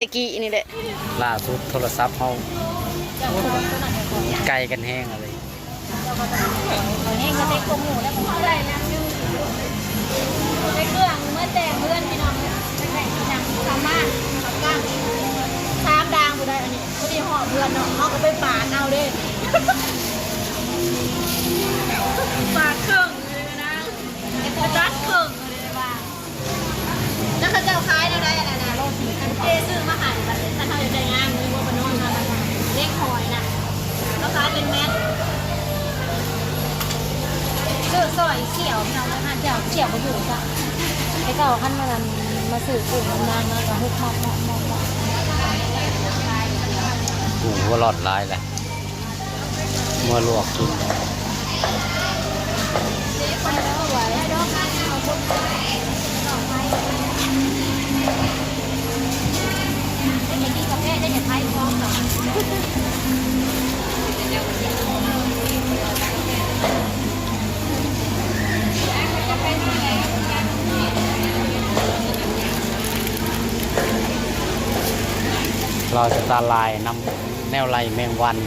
ຕະກີ້ນີ້ແຫຼະ. ລ່າສຸດໂທລະສັບເຮົາໃກ້ກັນແຮງເລີຍ. ເຮົງກະເຕັກກົວໝູແລ້ວ ໄປເຄື່ອງເມືອແຕ່ງເຮືອນພີ່ນ້ອງ. ໄປແບ່ງກິນຫຍັງ ສາມາດສາມກາງ ສາມດາງບໍ່ໄດ້. ອັນນີ້ພໍດີຮອດເຮືອນເນາະ ເຮົາກໍໄປປາດເອົາເດ້ ປາດເຄິ່ງເລີຍນາງ ໄປຕັດເຄິ່ງເລີຍວ່າ. ແລ້ວເຂົາເຈົ້າຂາຍແນວໃດອັນນັ້ນນະ? ໂລສີ່ພັນ ເຈ້ຊື້ມາໃຫ້ ບັດຄັນເຮົາຢາກໄດ້ງາມ ມີບໍ່ປະນອນມາ ເຫຼັກຫອຍນະ ເຂົາຂາຍເປັນແມັດ. ຊື້ຊອຍສ່ຽວ ພີ່ນ້ອງ ຮ້ານເຈົ້າສ່ຽວບໍ່ຢູ່ຈ້ະ. ແຕ່ເກົ່າຄັນມັນ ອັນ ມາຊື້ກູ້ນຳນາງ ນາງກໍຮຶບຮອບຮອບຮອບ. ໂອ້ ຫົວຫຼອດຫຼາຍແຫຼະ. ເມືອລວກກິນ. ລາວຈະຕາລາຍນຳແນວໄລ່ແມງວັນ.